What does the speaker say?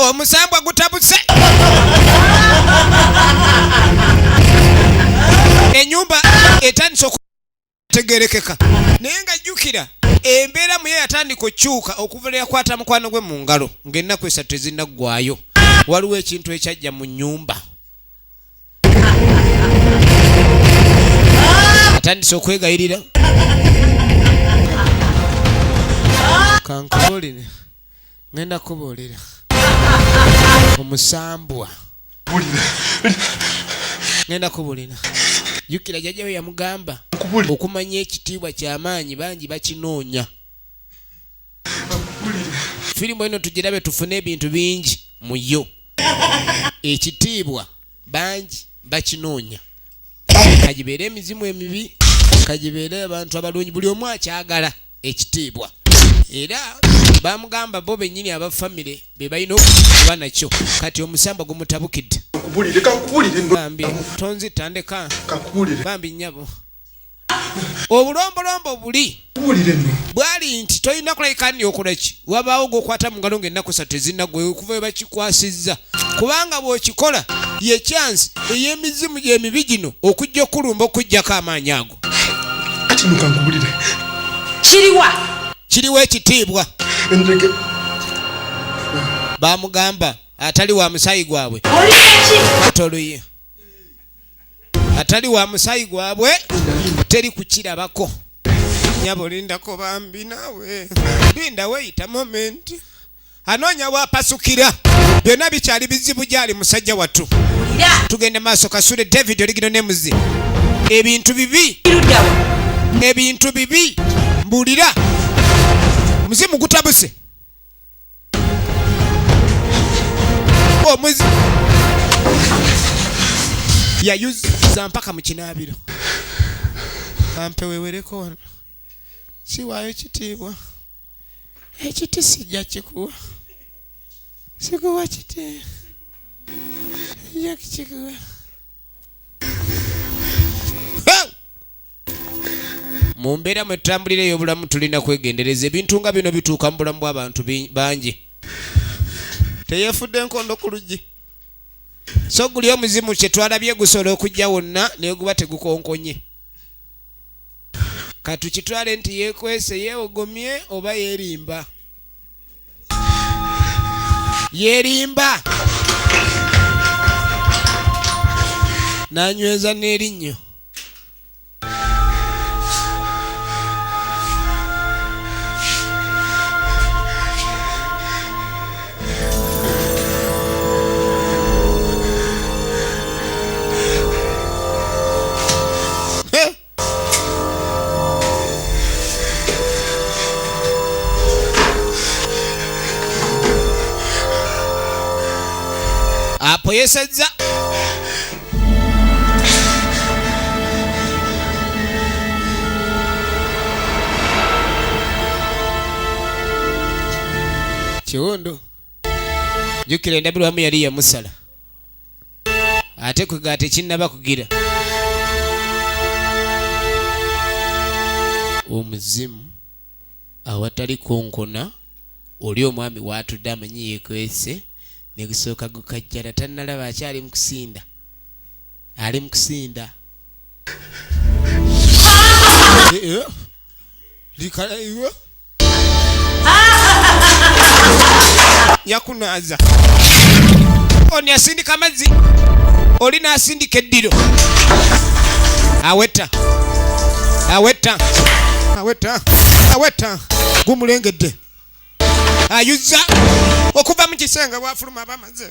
Omusambwa gutabuse, enyumba etandise okutegerekeka, naye nga jjukira embeera muye yatandika okukyuka okuva lwe yakwata mukwano gwe mu ngalo ng'ennaku 3 tezinnaggwayo. Waliwo ekintu ekyajja mu nnyumba, atandise okwegayirira. Kankubuulire, ngenda kubuulira omusambwa, ngenda kubuulira. Jjukira jjajja we yamugamba okumanya ekitiibwa kyamaanyi, bangi bakinoonya. Firimu eno tugirabe tufune ebintu bingi mu yo. Ekitiibwa bangi bakinoonya, kagibeere emizimu emibi, kagibeere abantu abalungi, buli omu akyagala ekitiibwa. Era bamugamba bo bennyini aba famire be balina okuba nakyo. Kati omusamba gumutabukidde. Bambi tonzita, ndeka bambi nnyabo. Obulombolombo buli bwali nti tolina kulabika nti okola ki, wabaawo gwokwata mu ngalo ng'ennaku 3 tezinnaggwa okuva we bakikwasizza, kubanga bw'okikola ye chance ey'emizimu gy'emibi gino okujja okulumba, okuggyako amaanyi ago. Kati nno kankubulire. Kiriwa? Kiriwo ekitiibwa. Bamugamba atali wa musaayi gwabwe toluye, atali wa musaayi gwabwe teri kukirabako. Nyabo lindako bambi, naawe linda, weyita moment. Anoonya wapasukira, byonna bikyali bizibu gyali musajja wattu. Tugende maaso. Kasule David oligino nemuzi, ebintu bibi, ebintu bibi. Mbulira, omuzimu gutabuse, omuzi yayuza mpaka mu kinaabiro. Kampe wewereko wano, siwaayo kitiibwa, ekiti sijja kikuwa, sikuwa kiti, sijja kukikuwa. Mu mbeera mwe tutambulira ey'obulamu tulina kwegendereza. Ebintu nga bino bituuka mu bulamu bw'abantu bangi. Teyeefudde enkondo ku luggi, so guli omuzimu kye twalabye gusobola okujja wonna naye guba tegukonkonye. Katukitwale nti yeekwese, yeewogomye oba yeerimba, yeerimba n'anyweza n'erinnyo. He! Apoyesezza kiwundu. Jjukira endabirwamu yali yamusala, ate kwega tekinnaba kugira omuzimu awatali konkona. Oli omwami waatudde amanyi yeekwese, ne gusooka gukajjala, tannalaba, akyali mu kusinda, ali mu kusinda. Eh, eh. Likala iwe yakunaaza. Oni asindika amazzi, oli n'asindika eddiro. Aweta, aweta, aweta, aweta, gumulengedde, ayuza okuva mu kisenge. Bwafuluma abamaze.